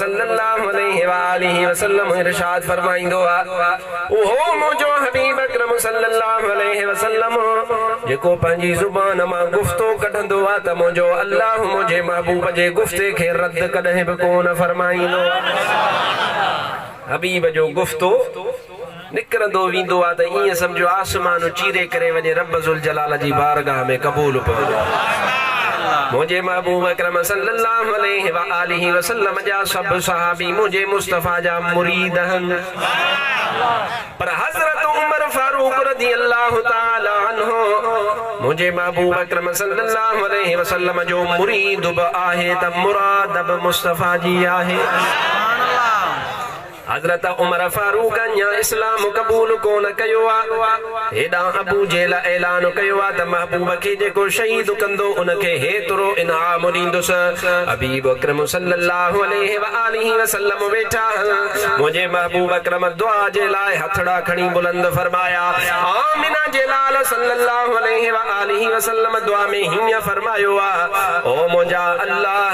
صلّي اللّٰه عليه واٰله وسلّم ارشاد فرمائيندو آ، اهو منهنجو حبيب اڪرم صلّي اللّٰه عليه وسلّم جيڪو پنهنجي زبان مان گفتو ڪڍندو آ ته منهنجو الله منهنجي محبوب جي گفتي کي رد ڪڏهن به ڪونه فرمائيندو آ. حبيب جو گفتو نڪرندو ويندو آ ته ائين سمجهو آسمان چيري ڪري وڃي رب ذوالجلال جي بارگاهه ۾ قبول پوندو آ. منهنجي محبوب اڪرم صلّي اللّٰه عليه واٰله وسلّم جا سڀ صحابي منهنجي مصطفيٰ جا مريد هن. پر حضرت عمر فاروق رضي الله تعالٰي عنه منهنجي محبوب اڪرم صلّي اللّٰه عليه وسلّم جو مريد به آهي ته مراد به مصطفيٰ جي آهي. حضرت عمر فاروق اڃا اسلام قبول ڪونه ڪيو آ. هيڏانهن ابو جهل اعلان ڪيو آ ته محبوب کي جيڪو شهيد ڪندو ان کي هيترو انعام ڏيندس. حبيب اڪرم صلي الله عليه واٰله وسلم ويٺا هن. منهنجي محبوب اڪرم دعا جي لاء هٿڙا کڻي بلند فرمايا. آمنه جي لال صلي الله عليه واٰله وسلم دعا ۾ هيئن فرمايو آ، او منهنجا الله!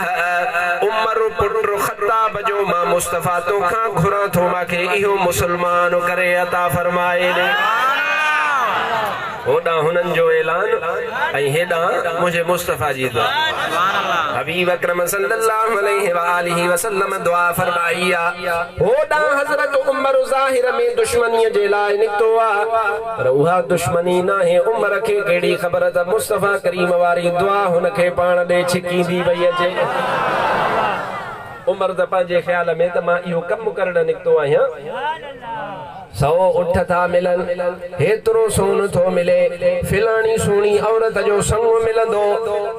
عمر پٽ خطاب جو مان مصطفيٰ توکان گهران ٿو مان کي اهو مسلمان ڪري عطا فرماء ڏي. هوڏانهن هنن جو اعلان ۽ هيڏانهن منهنجي مصطفيٰ جي دعا. حبيب اڪرم صلي الله عليه واٰله وسلم دعا فرمائي آ. هوڏانهن حضرت عمر ظاهر ۾ دشمنيء جي لاء نڪتو آ پر اها دشمني ناهي عمر کي ڪهڙي خبر ته مصطفيٰ ڪريم واري دعا هن کي پاڻ ڏي ڇڪيندي پئي اچي. عمر ته پنهنجي خيال ۾ ته مان اهو ڪم ڪرڻ نڪتو آهيان. سئو اٺ ٿا ملن، هيترو سون ٿو ملي، فلاڻي سهڻي عورت جو سڱ ملندو.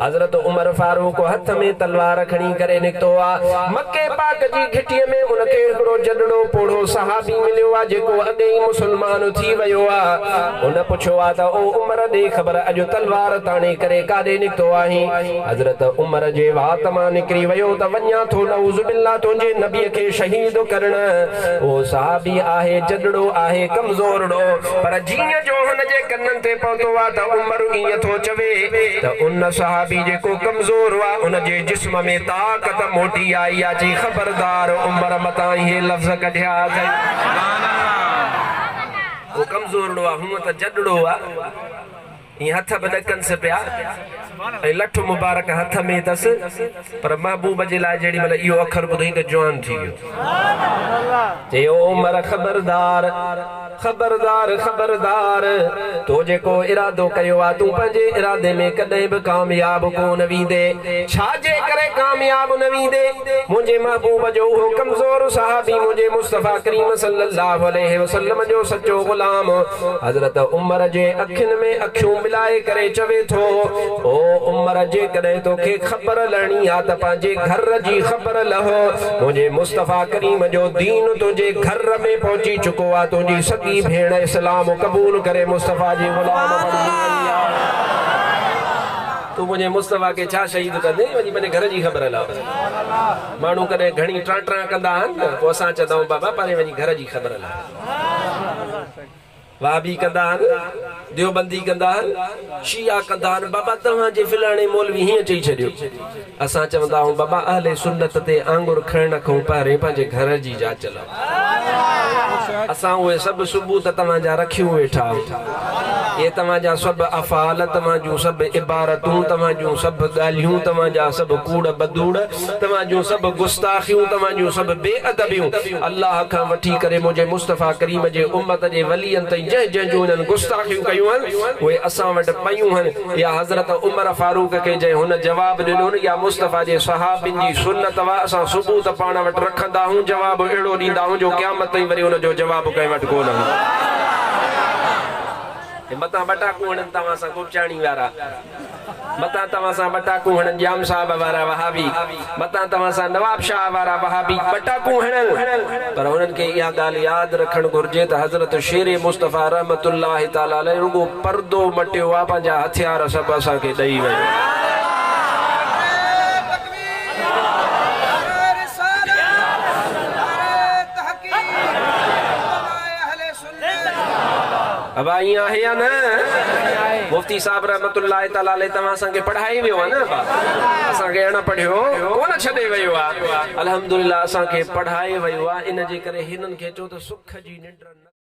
حضرت عمر فاروق هٿ ۾ تلوار کڻي ڪري نڪتو آ. مڪي پاڪ جي گهٽيء ۾ ان کي هڪڙو جڏڙو پوڙهو صحابي مليو آ، جيڪو اڳي ئي مسلمان ٿي ويو آ. ان پڇيو آ ته او عمر ڏي خبر اڄ تلوار تاڻي ڪري ڪاڏي نڪتو آهين؟ حضرت عمر جي وات مان نڪري ويو ته وڃان ٿو نعوذ بالله تنهنجي نبيء کي شهيد ڪرڻ. اهو صحابي آهي، جڏڙو آهي، ڪمزورڙو، پر جيئن جو هن جي ڪنن تي پهتو آ ته عمر ائين ٿو چوي ته ان صحابي جيڪو ڪمزور آ ان جي جسم ۾ طاقت موٽي آئي آ، چي خبردار عمر متان اهي لفظ ڪڍيا اٿئي. اهو ڪمزورڙو آ، هونء ته جڏڙو آ. ائين هٿ به ڏڪنس پيا ۽ لٺ مبارڪ هٿ ۾ اٿس، پر محبوب جي لاء جيڏي مهل اهو اکر ٻڌئين ته جوان ٿي ويو. چيو عمر خبردار، خبردار، خبردار، تو جيڪو ارادو ڪيو آ، تون پنهنجي ارادي ۾ ڪڏهن به ڪامياب ڪونه ويندين. ڇا جي ڪري ڪامياب نه ويندين؟ منهنجي محبوب جو اهو ڪمزور صحابي منهنجي مصطفيٰ ڪريم صلّي اللّٰه عليه وسلّم جو سچو غلام، حضرت عمر جي اکين ۾ اکيون ملائي ڪري چوي ٿو، او عمر جيڪڏهن توکي خبر لهڻي آ ته پنهنجي گهر جي خبر لهه، منهنجي مصطفيٰ ڪريم جو دين تنهنجي گهر ۾ پهچي چڪو آ، تنهنجي سڳي ڀيڻ اسلام قبول ڪري مصطفيٰ جي غلام بڻجي وئي آ. تون منهنجي مصطفيٰ کي ڇا شهيد ڪندين، وڃي پنهنجي گهر جي خبر لهه. ماڻهو ڪڏهن گهڻي ٽان ٽان ڪندا آهن نه، پوء اسان چوندا آهيون بابا پري وڃي گهر جي خبر لهه. وهابي ڪندا آهن، ديوبندي ڪندا آهن، شيعا ڪندا آهن، بابا توهان جي فلاڻي مولوي هيئن چئي ڇڏيو. اسان چوندا آهيون بابا اهل سنت تي آڱر کڻڻ کان پهرين پنهنجي گهر جي جاچ لهو. اسان اهي سڀ ثبوت توهان جا رکيون ويٺا آهيون. اهي توهان جا سڀ افعال، توهان جون سڀ عبارتون، توهان جون سڀ ڳالهيون، توهان جا سڀ ڪوڙ بدوڙ، توهان جون سڀ گستاخيون، توهان جون سڀ بي ادبيون، الله کان وٺي ڪري منهنجي مصطفيٰ ڪريم جي امت جي ولين تائين جنهن جنهن جون انهن گستاخيون ڪيون هن، اهي اسان وٽ پيون هن. اها حضرت عمر فاروق کي جنهن هن جواب ڏنو نه، اها مصطفيٰ جي صحابين جي سنت هئا، اسان ثبوت پاڻ وٽ رکندا هون، جواب اهڙو ڏيندا هون جو قيامت تائين وري ان جو جواب ڪنهن وٽ ڪونه هوندو. متان ٻٽاڪون هڻن توهان سان گپچاڻي وارا. متان توهان سان ٻٽاڪون هڻن ڄام صاحب وارا وهابي، متان توهان سان نواب شاهه وارا وهابي ٻٽاڪون هڻن، پر انهن کي اها ڳالهه ياد رکڻ گهرجي ته حضرت شير مصطفيٰ رحمة الله تعالٰي عليه رڳو پردو مٽيو آ، پنهنجا هٿيار سڀ اسان کي ڏئي ويو. ابا ائين آهي يا نه؟ مفتي صاحب رحمة الله تعالٰي عليه توهان اسان کي پڙهائي ويو آهي نه ابا؟ اسان کي اڻ پڙهيو ڪونه ڇڏي ويو آهي. الحمدلله اسان کي پڙهائي ويو آهي ان جي ڪري هنن کي چئو ته سک جي ننڊ نه.